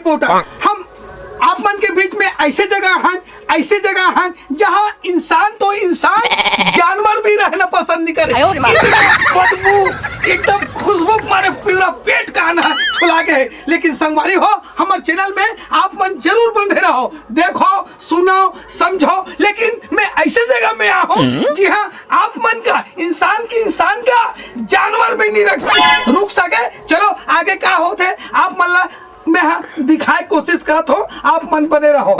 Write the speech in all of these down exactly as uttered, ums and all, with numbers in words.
Reporter, हम आप मन के बीच में ऐसे जगह हन, ऐसे जगह हन, जहां इंसान तो इंसान, जानवर भी रहना पसंद नहीं करे। आयो रे माँ। इतना बदबू, एकदम खुशबू मारे पूरा पेट का ना छुला के है। लेकिन संगवारी हो, हमारे चैनल में आप मन जरूर बंधे रहो, देखो, सुनो, समझो। लेकिन मैं ऐसे जगह में आया हूँ, जी हाँ, आप मन का, इंसान की इंसान का, जानवर भी नहीं रख सके, रुक सके। चलो, आगे का होत है, आप मन ला मैं हा दिखाए कोशिश करत हो, आप मन बने रहो।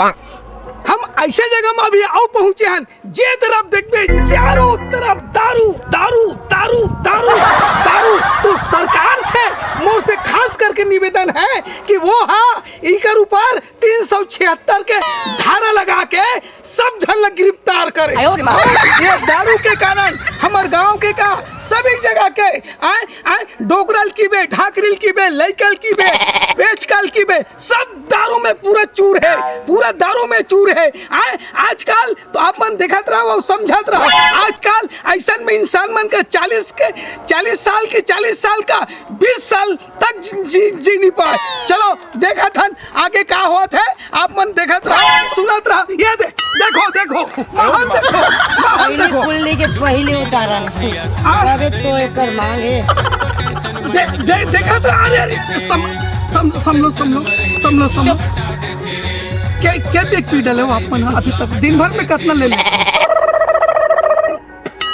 हम ऐसे जगह में अभी आओ पहुंचे हन, जे तरफ देखबे, चारों तरफ दारू, दारू, दारू, दारू, दारू। तो सरकार से, मोर से खास करके निवेदन है कि वो, हाँ, इकर ऊपर तीन सौ छिहत्तर के धारा लगा के सब झन ला गिरफ्तार करे। आयो रे माँ। ये दारू के कारण हमर गांव के का, सभी जगह के, आए, आए, डोकरल की बे, ढाकरिल की बे, लइकल की बे, बेचकल की बे, सब दारू में पूरा चूर है, पूरा दारू में चूर है। आए, आजकल तो आप मन देखत रहो और समझत रहो। आजकल ऐसन में इंसान मन का चालीस के, चालीस साल के, चालीस साल का बीस साल तक जी, जी, जी नहीं पाए। चलो, देखत हन आगे का होत है, आप मन देखत रहो, सुनत रहो। ये दे, देखो, देखो, माहौल देखो, माहौल पहली देखो। पुल्ली के पहली उतारन। हाँ। अबे तो एकर मांग है। दे, दे, देखत रहो, अरे, अरे, सम, सम, समलो, समलो, समलो, समलो। के, के पिए के पी डले हो आप मन अभी तक? दिन भर में कितना ले ले?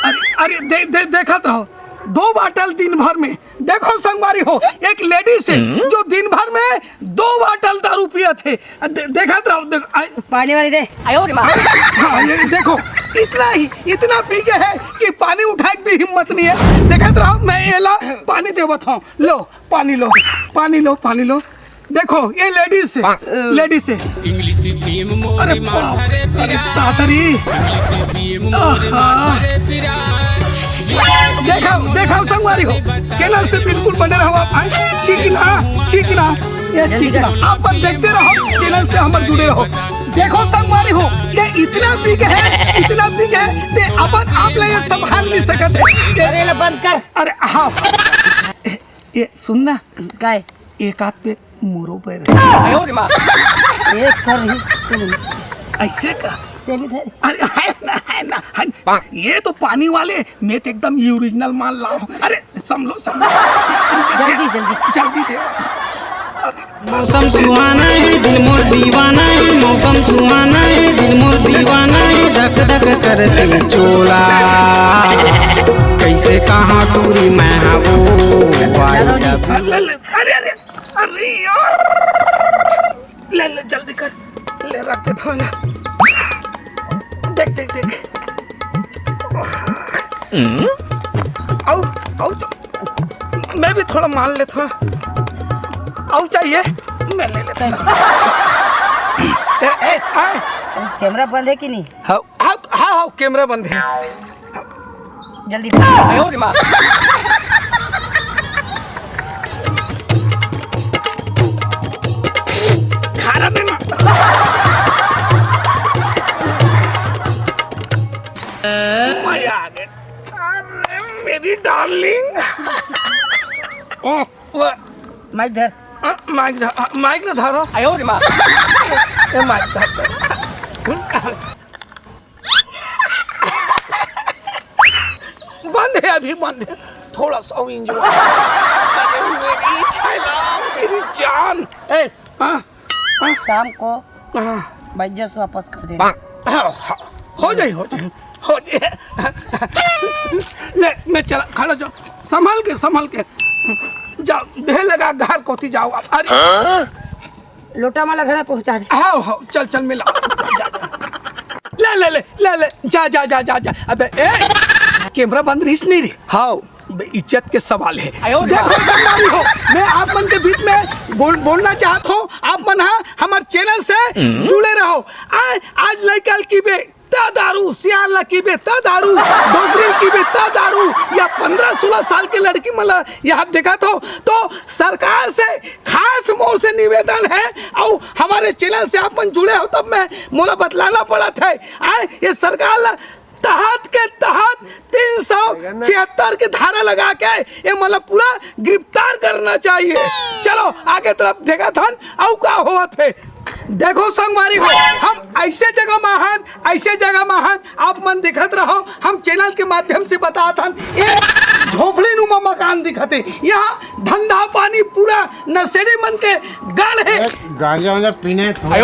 अरे, अरे, दे, दे, देखत रहो, दो बाटल दिन भर में। देखो संगवारी हो, एक लेडीज है जो दिन भर में दो बाटल दारू पियत है। दे, देखत रहो, देख, आ, पानी वानी दे। आयो रे माँ। हाँ, ये देखो, इतना ही, इतना पी के है कि पानी उठाए के भी हिम्मत नहीं है। देखत रहो, मैं एला पानी देवत हूँ, लो, पानी लो, पानी लो, पानी लो। देखो, ये लेडीज है, लेडीज है। इंग्लिश बीम मोरी अरे बाप, माथा रे अरे पिरा। दादरी। इंग्लिश बीम मोरी आहा। माथा रे पिरा। देखाओ, देखाओ संगवारी हो, चैनल से बिल्कुल बने रहो आप। आए, चीखना, चीखना, ये जल्दी चीखना। कर। आप बस देखते रहो, चैनल से हमर जुड़े रहो। देखो संगवारी हो, ये इतना बिग है, इतना बिग है, ते अपन आप ले ये संभाल नहीं सकत है। ये अरे, ले बंद कर। अरे, हाँ। ये सुन ना। काय? एक हाथ पे मोरो पैर। आयो रे माँ। एक कर ही। ऐसे का? तेली धर। अरे, है ना, है ना, है ना। ये तो पानी वाले, मैं तो एकदम ओरिजिनल माल लाऊं। अरे, संभलो, संभलो। जल्दी, जल्दी। जल्दी दे। मौसम सुहाना है, दिल मोर दीवाना है, मौसम सुहाना है, दिल मोर दीवाना है, धक धक करते चोला। कैसे कहाँ टूरी मैं हाँ वो, I love you। अरे, अरे, अरे, अरे यार, ले, ले, जल्दी कर, ले, रख दे थोड़ा। देख, देख, देख। आओ, आओ, जो, मैं भी थोड़ा मान लेता हूँ। आओ, चाहिए, मैं ले लेता हूँ। ए, ए, आए। कैमरा बंद है कि नहीं? हाँ, हाँ, हाँ, हाँ, कैमरा बंद है। जल्दी। आयो रे माँ। खाना देना। मजा आ गया। अरे मेरी डार्लिंग। वाह। माइक धर। आ, माइक धर, आ, माइक ना धरो। आयो रे माँ। ए, माइक धर। बंद है, अभी बंद है, थोड़ा सा और एंजॉय। अरे मेरी छैला, मेरी जान। ए, हाँ, हाँ, शाम को हाँ। बजे से वापस कर देना। हाँ, हाँ, हो जाए, हो जाए, हो जाए। ले, मैं चला, खड़ा जाओ, संभाल के, संभाल के जाओ, देह लगा घर कोती जाओ आप। अरे लोटा माला घर में पहुंचा दे। हाँ, हाँ, चल, चल, मिला। जा, जा। ले, ले, ले, ले, ले, जा, जा, जा, जा, जा। अबे, ए, कैमरा बंद रहीस नहीं रे? हाँ। बे, इज्जत के सवाल है। आयो रे देखो, बाप। संगवारी हो, मैं आप मन के बीच में बोल, बोलना चाहत हूँ। आप मन हा हमर चैनल से हम्म। जुड़े रहो। आ, आज लइका ल की बे ता दारू, सियान ल की बे ता दारू, डोकरी ल की बे ता दारू, या पन्द्रह सोलह साल के लड़की मन ल यहाँ देखत हो, तो सरकार से खास मोर से निवेदन है, और हमारे चैनल से आप मन जुड़े हो, तब मैं मोला बतलाना पड़त है। आए, ये सरकार ल तहत के तहत तीन सौ छिहत्तर के धारा लगा के ये मतलब पूरा गिरफ्तार करना चाहिए। चलो आगे तरफ देखत हन अउ का होवत हे। देखो संगवारी हो, हम ऐसे जगह मा हन, ऐसे जगह मा हन, आप मन देखत रहो, हम चैनल के माध्यम से बतात हन। ये झोपड़ी नुमा मकान दिखत हे, यहाँ धंधा पानी पूरा नशेड़ी मन के गढ़ हे। गांजा वांजा पीने थोड़ा।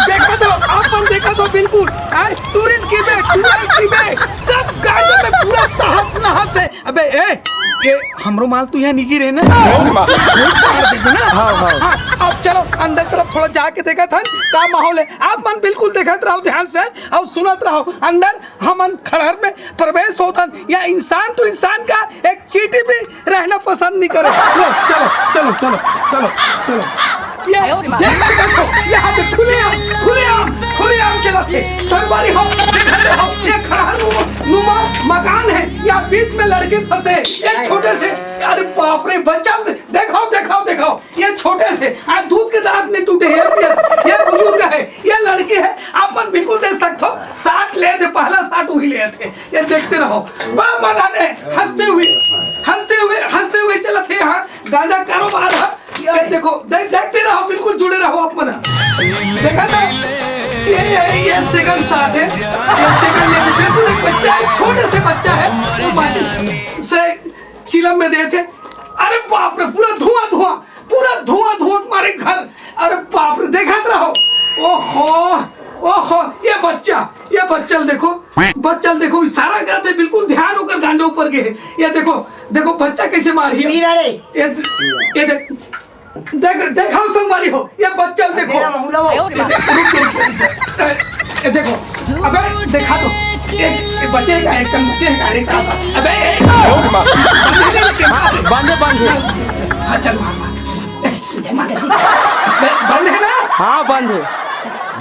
देखत हो, आप मन देखत हो बिल्कुल, आय, टूरिन की बे, टूरिन की बे, सब गांजा में पूरा तहस नहस हे। अबे ए, ये हमरो माल तो यहाँ निकी रहे ना। हाँ, हाँ। हाँ, अब चलो अंदर तरफ थोड़ा जाके देखत हन का माहौल हे। आप मन बिल्कुल देखत रहो ध्यान से अउ सुनत रहो। अंदर हमन खड़हर में प्रवेश होत हन, या इंसान तो इंसान का एक चींटी भी रहना पसंद नहीं करे। लो, चलो, चलो, चलो, चलो, चलो। ये देख सकत हो, यहाँ पे खुलेआम, खुलेआम, खुलेआम चलत हे। संगवारी हो, देखत हो, ये खड़हर नुमा मकान हे, या बीच में लड़की फंसे, एक छोटे से, अरे बाप रे, बच्चा, देखाओ, देखाओ, देखाओ, ये छोटे से, आज दूध के दांत नहीं टूटे, ये, ये, ये बुजुर्ग हे, ये लड़की हे, आप मन बिल्कुल देख सकत हो, साट लेत हे, पहला साट वही लेत हे, ये देखते रहो, बड़ा मजा हे, हंसते हुए, हंसते हुए, हंसते हुए चलत हे, यहाँ गांजा कारोबार हे, ये देखो, दे-, देखते रहो, बिल्कुल जुड़े रहो आप मन। देखा था? ये, ये, ये सेकंड साट हे, ये सेकंड लेत हे, बिल्कुल एक बच्चा हे, छोटे से बच्चा हे, वो माचिस से चिलम में देत हे। अरे बाप रे, पूरा धुआं, धुआं, पूरा धुआं, धुआं मारे घर। अरे बाप रे, देखत रहो। ओहो, ओहो, ये बच्चा, ये बच्चा ल देखो, बच्चा ल देखो, इशारा करत हे, बिल्कुल ध्यान ओकर गांजा ऊपर गे हे। ये देखो, देखो बच्चा कैसे मारही। पी रहा रे। ये, ये देख, देख, देखाओ संगवारी हो, ये बच्चा ल देखो। तेरा महुला वो। ये देख, रुक, रुक, रुक, रुक। ए, ए, देखो, अबे देखा तो, ये, ये बच्चे का एकदम बच्चे का एक साथ। अबे, ए, बंद हे, बंद हे। हाँ, चल मार, मार। ए, मार। बे, बंद हे ना? हाँ, बंद हे।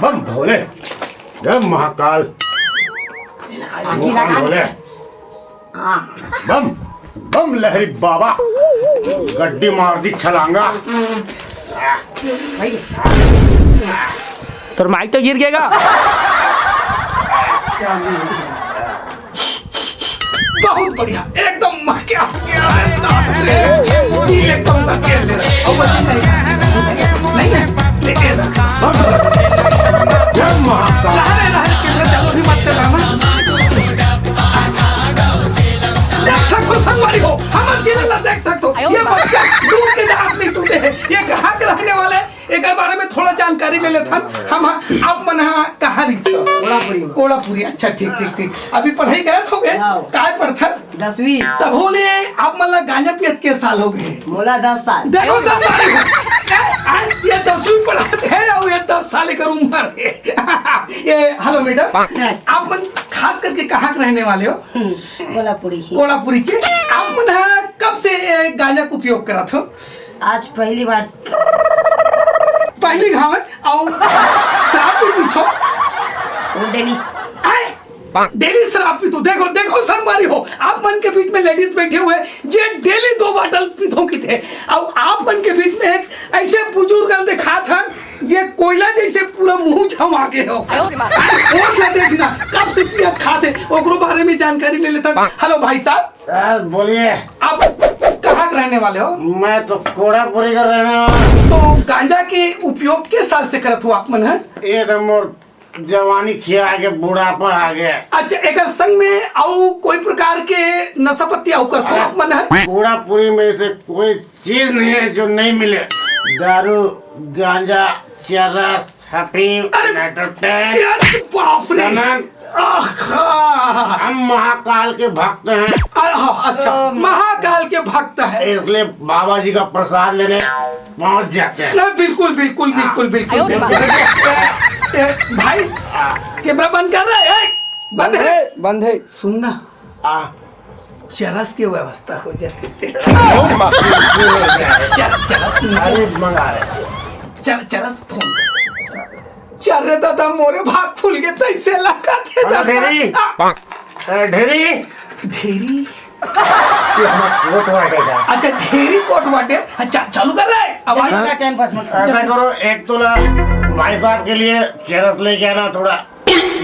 बम भोले, जय महाकाल। आगी लगा दे। भोले। हाँ। बम, बम लहरी बाबा, गड्डी मार दी छलांगा। भाई। तोर माइक तो गिर गया। बहुत बढ़िया, एकदम मजा आ गया। एकदम मजा आ गया। नहीं, नहीं, नहीं, नहीं। जय महाकाल। रहा रे, रहा रे, किधर चलो भी मत कर रहा ना। देख सकथो संगवारी हो, हमर चैनल ला देख सकथो। ये बच्चा दूध के दांत नहीं टूटे हे। ये कहाँ के रहने वाले हे? एकर बारे में थोड़ा जानकारी ले लेथन। हम, आप मन हा कहाँ रहिथो? कोड़ापुरी में। कोड़ापुरी, अच्छा, ठीक, ठीक, ठीक। अभी पढ़ाई करत होगे? हाँ। काय पढ़थस? दसवीं। तभो ले आप मन ला गांजा पियत के साल होगे? मोला दस साल। देखो संगवारी हो, ये दसवीं पढ़त हे अउ ये दस साल एकर उम्र हे। ये, हेलो मैडम, यस। आप मन खास करके कहाँ के रहने वाले हो? हम्म, कोलापुरी ही। कोलापुरी के। आप मन ह कब से, ए, गांजा के उपयोग करत हो? आज पहली बार। पहली घाव हे, अउ शराब भी पीथो? वो डेली। आए? डेली शराब पीथो। देखो, देखो संगवारी हो, आप मन के बीच में लेडीज बैठे हुए, जे डेली दो बाटल पीथो किथे। अउ आप मन के बीच में एक ऐसे बुजुर्ग ल देखात हन, जे कोयला जैसे पूरा मुंह झमा के हो। आयो रे माँ। ओठ ला देखना, कब से पियत खात हे, ओकरो बारे में जानकारी ले लेथन। हेलो भाई साहब। सर, बोलिए। आप कहाँ के रहने वाले हो? मैं तो कोड़ापुरी का रहने वाला हूँ। तो गांजा के उपयोग किस साल से करत हो आप मन, हैं? ये तो मोर जवानी खिया के बुढ़ापा आ गया। अच्छा, एकर संग में अउ कोई प्रकार के नशा पत्ती अउ करत हो आप मन, हैं? कोड़ापुरी में से कोई चीज नहीं है जो नहीं मिले। दारू, गांजा, चरस, अफीम, अरे, नाइट्रोटेन, यार, बाप रे। सनन। आहा। हम महाकाल के भक्त हैं। आहा, अच्छा, ओ, महाकाल के भक्त है। इसलिए बाबा जी का प्रसाद लेने पहुंच जाते हैं। नहीं, बिल्कुल, बिल्कुल, बिल्कुल, बिल्कुल। आयो रे बाप। ए, ए, भाई, कैमरा बंद कर रहा है, ए, बंद बंद है। है, बंद है। सुन ना। आ। चरस के व्यवस्था हो जाती। चर-, चरस नहीं। अरे, मंगा रहे। चर-, चरस फोन। चल रे दादा, मोरे भाग फूल के तैसे लगा थे अरे दादा। ढेरी। आ। अरे ढेरी। ढेरी। ये हमारा कोट वाटे का। अच्छा, ढेरी कोट वाटे। अच्छा, चालू कर रहा है। आवाज का टाइम पास मत कर। ऐसा करो, एक तोला भाई साहब के लिए चरस लेके आना थोड़ा।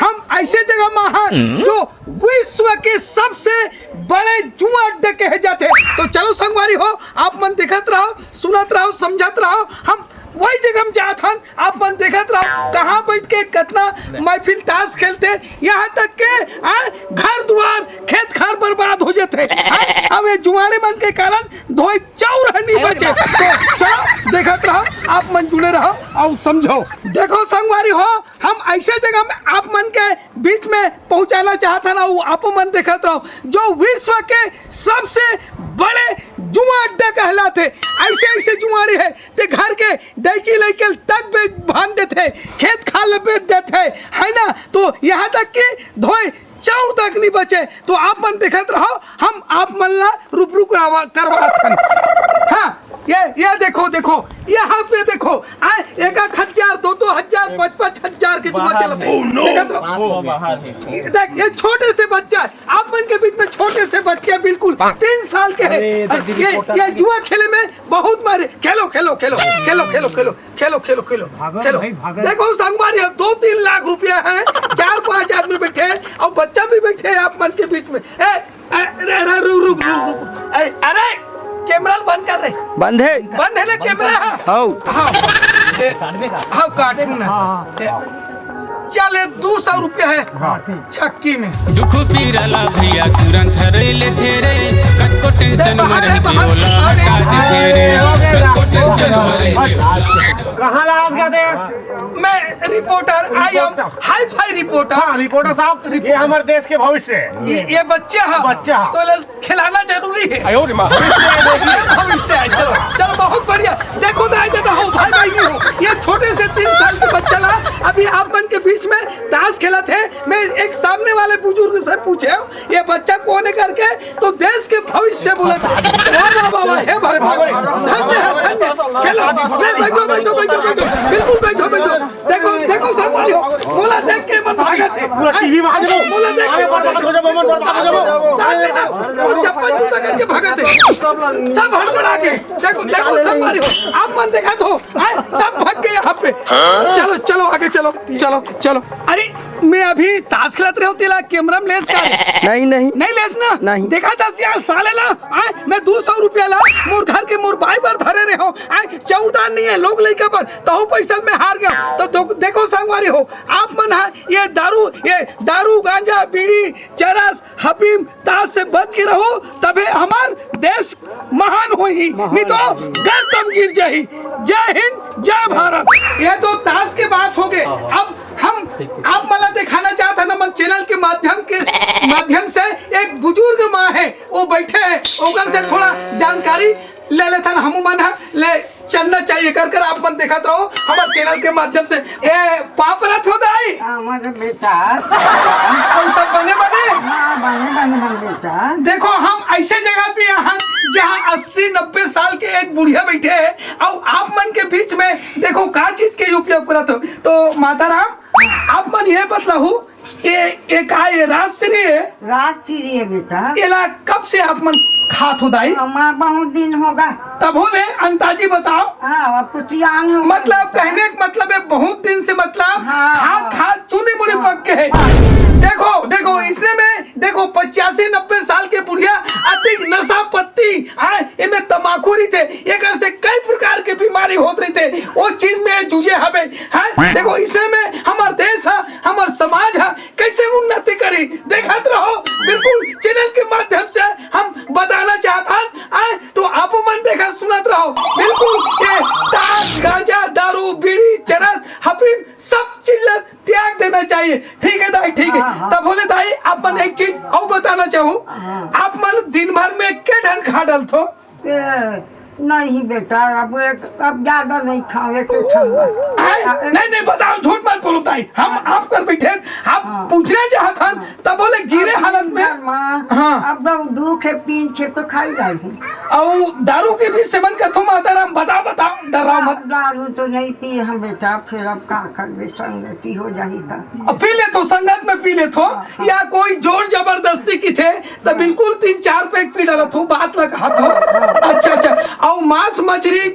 हम ऐसे जगह में हन, जो विश्व के सबसे बड़े जुआ अड्डा कहे जाथे। तो चलो संगवारी हो, आप मन देखत रहो, सुनत रहो, समझत रहो, हम वही जगह में जात हन। आप मन देखत रहो, कहाँ बैठ के कितना महफिल ताश खेलथे, यहाँ तक के, आ, घर दुआर, खेत खार बर्बाद हो जाथे। आ, अब ये जुआड़े मन के कारण धोए चाउर ह नहीं बचे। तो चलो देखत रहो, आप मन जुड़े रहो और समझो। देखो संगवारी हो, हम ऐसे जगह में आप मन के बीच में पहुंचाना चाहत हन, वो आप मन देखत रहो, जो विश्व के सबसे बड़े जुआ अड्डा कहलाथे। ऐसे ऐसे जुआड़े है, ते घर के डैकी लैके तक बेच भान देथे, खेत खार ल बेच देथे, है ना? तो यहाँ तक कि धोए चाउर तक नहीं बचे। तो आप मन देखत रहो, हम आप मन ला रूबरू करवा करवात हन। हाँ, ये ये देखो, देखो, यहाँ पे देखो, आए, एक एक हजार, दो दो हजार, पाँच पाँच हजार के जुआ चलत है। देखत रहो। देख, ये छोटे से बच्चा है, आप मन के बीच में छोटे से बच्चे, बिल्कुल तीन साल के है। ये ये जुआ खेले में बहुत मारे। खेलो, खेलो, खेलो, खेलो, खेलो, खेलो, खेलो, खेलो, खेलो, खेलो। देखो संगवारी, दो तीन लाख रुपया है, चार पांच आदमी बैठे हैं और बच्चा भी बैठे हैं आप मन के बीच में। ए, अरे, अरे, रुक, रुक, रुक, रुक। अरे, अरे, कैमरा बंद कर रे। बंद है। बंद है ना कैमरा? हाँ। हाँ। ए, हाँ, काटू ना। ए, चले, दो सौ रुपया है। हाँ, ठीक। छक्की में। दुख पीरा ला भैया तुरंत हरे लेथे रे, कतको टेंशन में रहिबे ओला हटा देथे रे, कतको टेंशन में रहिबे ओला हटा। कहाँ ला आज गए थे? मैं reporter, I am hi-fi reporter। हाँ, रिपोर्टर साहब, ये हमारे देश के भविष्य है। ये, ये बच्चे हैं। बच्चा। तो ल-, खिलाना जरूरी है। आयो रे माँ। भविष्य है, देखिए। ये भविष्य है। चलो, चलो, बहुत बढ़िया। देखो ना, ये तो हो, भाई, भाई, नहीं हो। ये छोटे से तीन साल के बच्चा ला अभी आप मन के बीच में ताश खेलत है। मैं एक सामने वाले बुजुर्ग से पूछे, ये बच्चा कौन है करके, तो देश के भविष्य बोलत है। वाह, वाह, वाह, वाह, हे भगवान, धन्य है, धन्य। खेलो, नहीं, बैठो, बैठो, बैठो, बैठो, बिल्कुल बैठो, बैठो। देखो, देखो, संभालियो, मोला देख के मन भागत है। पूरा टीवी में आ जाओ। मोला देख के मन भागत है। सामने आओ, सामने आओ। अपन जूता करके भागत हे। सब हड़बड़ा के। देखो, देखो, सब मारी हो। आप मन देखा तो, आए, सब भाग गए यहाँ पे। चलो, चलो, आगे चलो, चलो, चलो। अरे, मैं अभी ताश खेलत रहे हूँ, तेला कैमरा में लेस का? नहीं, नहीं। नहीं लेस ना? नहीं। देखा दस यार, साले ला, आए, मैं दो सौ रुपया ला, मोर घर के मोर बाई बर धरे रहे हूँ, आए, चौरदान नहीं है, लोग लइका बर, तहु पैसा में हार गया। तो दो-, देखो संगवारी हो, आप मन हा, ये दारू, ये दारू, गांजा, बीड़ी, चरस, हफीम, ताश से बच के रहो, तभे हमार देश महान होही, नहीं तो गर्दम गिर जाही। जय हिंद, जय भारत। ये तो ताश के बात हो गए। अब हम आप मन ला दिखाना चाहत हन, हमर चैनल के माध्यम के माध्यम से एक बुजुर्ग माँ है, वो बैठे हैं, ओकर से थोड़ा जानकारी ले लेथन हमू मन ह, ले चलना चाहिए कर कर आप मन देखत रहो हमर चैनल के माध्यम से। ए, पाँव परत हो दाई। हमर बेटा। अउ सब बने बने? हाँ, बने बने हम बेटा। देखो, हम ऐसे जगह पे यहाँ, जहाँ अस्सी नब्बे साल के एक बुढ़िया बैठे हैं, अउ आप मन के बीच में देखो का चीज के उपयोग करत हो। तो माता राम, आप मन ये बतलाहू, ए, ए का ये राजश्री है? राजश्री है बेटा। एला कब से आप मन खात हो दाई? हमार बहुत दिन होगा। तभो ले अंताजी बताओ। हाँ, अब तो सियान हो गए मतलब बेटा। कहने का मतलब है बहुत दिन से मतलब हाँ, खात हाँ। खात चूनी मुनी हाँ। पक के है। हाँ। देखो, देखो, हाँ। इसने में देखो पचासी नब्बे साल के बुढ़िया अतिक नशा पत्ती आए, इमे तमाकू रहिथे, एकर से कई प्रकार के बीमारी होत रहिथे। वो चीज में जूझे हवे, हैं? देखो, इसे में हमर देश ह, हमर समाज ह, कैसे उन्नति करी? देखत रहो, बिल्कुल चैनल के माध्यम से हम बताना चाहत हन, आए, तो आपो मन देखत सुनत रहो। बिल्कुल, ये ताश, गांजा, दारू, बीड़ी, चरस, हफीम, सब चीज ला त्याग देना चाहिए। ठीक है दाई, ठीक है। हाँ, हाँ। तब बोले दाई, आप मन एक चीज अउ बताना चाहूँ। हाँ। आप मन दिन भर में के ठन खा डालथो? ए, नहीं बेटा, अब एक, अब ज्यादा नहीं खाओ, एक ही ठन बस। आए? आ, एक नहीं, नहीं, बताओ, झूठ मत बोलो दाई। हम हाँ। आप कर बैठे, हम हाँ। पूछना चाहत हन, हाँ। तब बोले गिरे अब हालत में। दिन भर में, हाँ। अब दो, दो खेप, तीन खेप तो खा ही रहे हैं। अउ दारू के भी सेवन करथो माता राम? बताओ, बताओ, डराओ मत। दारू तो नहीं पिए हम बेटा, फिर अब का करबे, संगति हो जाही त। अब पी लेथो, संगत में पी लेथो, हाँ, हाँ। या कोई जोर जबरदस्ती किथे, त बिल्कुल तीन चार पैक पी डालत हो, बात ला कहत हो। अच्छा, अच्छा। अउ मांस, मछरी,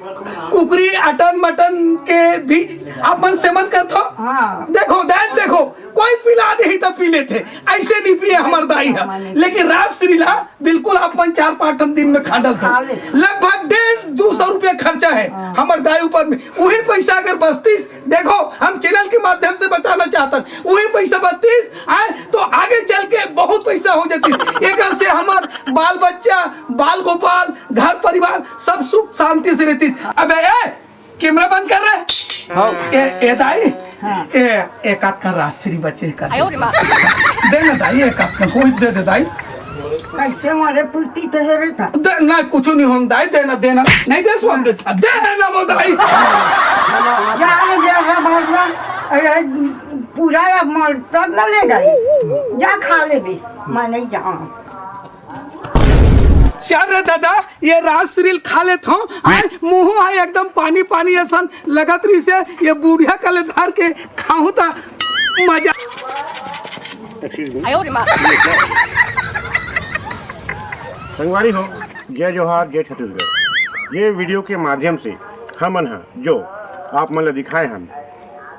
कुकरी, अटन, मटन के भी आप मन सेवन करथो? हाँ। देखो, दाई देखो, कोई पिला देही त पी लेथे, ऐसे नहीं पिए हमर दाई ह। लेकिन राजश्री ला बिल्कुल आप मन चार पांच ठन दिन में खा डालथो। खा ले। लगभग डेढ़ दो सौ रुपया खर्चा है हाँ। हमर दाई ऊपर में। वही पैसा अगर बचतीस, देखो, हम चैनल के माध्यम से बताना चाहत हन, वही पैसा बचतीस आए तो आगे चल के बहुत पैसा हो जाती। एकर से हमर बाल बच्चा, बाल गोपाल, घर परिवार सब सुख शांति से रहती। अबे ए, कैमरा बंद कर रहे। हाँ। ए, ए दाई, हाँ। ए, एक आध का राजश्री बचे कर। आयो रे माँ। दे ना दाई, एक आध का कोई दे दे दाई। कैसे मारे पुरती तो है बेटा। दे ना, कुछ नहीं होन दाई, दे ना, दे ना। नहीं दे सुन दे, दे ना वो दाई। जा रे, जा रे, भगवान। अरे, पूरा अब मर तब ना ले गई। जा खा ले भी, मैं नहीं जाऊँ। चल रे दादा, ये राजश्री ल खा लेत हूँ। आय, मुँह है एकदम पानी पानी असन लगत रहिसे। ये बुढ़िया कले धर के खाहूँ त मजा। Excuse me। संगवारी हो, जय जोहार, जय छत्तीसगढ़। ये वीडियो के माध्यम से हमन ह जो आप मन ल दिखाए हन,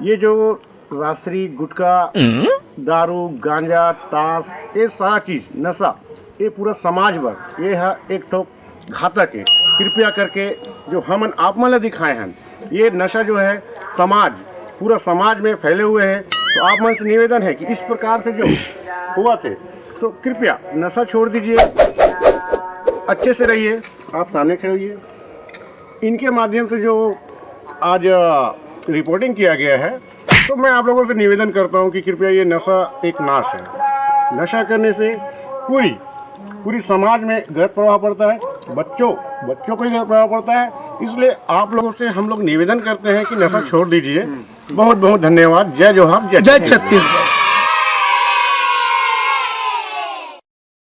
ये जो राजश्री, गुटखा, दारू, गांजा, ताश, ये सारा चीज, नशा, ये पूरा समाज बर, ये ह एक ठो घातक है। कृपया करके जो हमन आप मन ला दिखाए हन, ये नशा जो है समाज, पूरा समाज में फैले हुए है। तो आप मन से निवेदन है कि इस प्रकार से जो हुआ थे, तो कृपया नशा छोड़ दीजिए, अच्छे से रहिए, आप सामने खड़े होइए। इनके माध्यम से जो आज, अ, रिपोर्टिंग किया गया है, तो मैं आप लोगों से निवेदन करता हूं कि कृपया ये नशा एक नाश है। नशा करने से पूरी, पूरी समाज में गलत प्रभाव पड़ता है, बच्चों, बच्चों को ही गलत प्रभाव पड़ता है। इसलिए आप लोगों से हम लोग निवेदन करते हैं कि नशा छोड़ दीजिए। बहुत बहुत धन्यवाद। जय जोहार, जय जय छत्तीसगढ़। छत्तीसगढ़।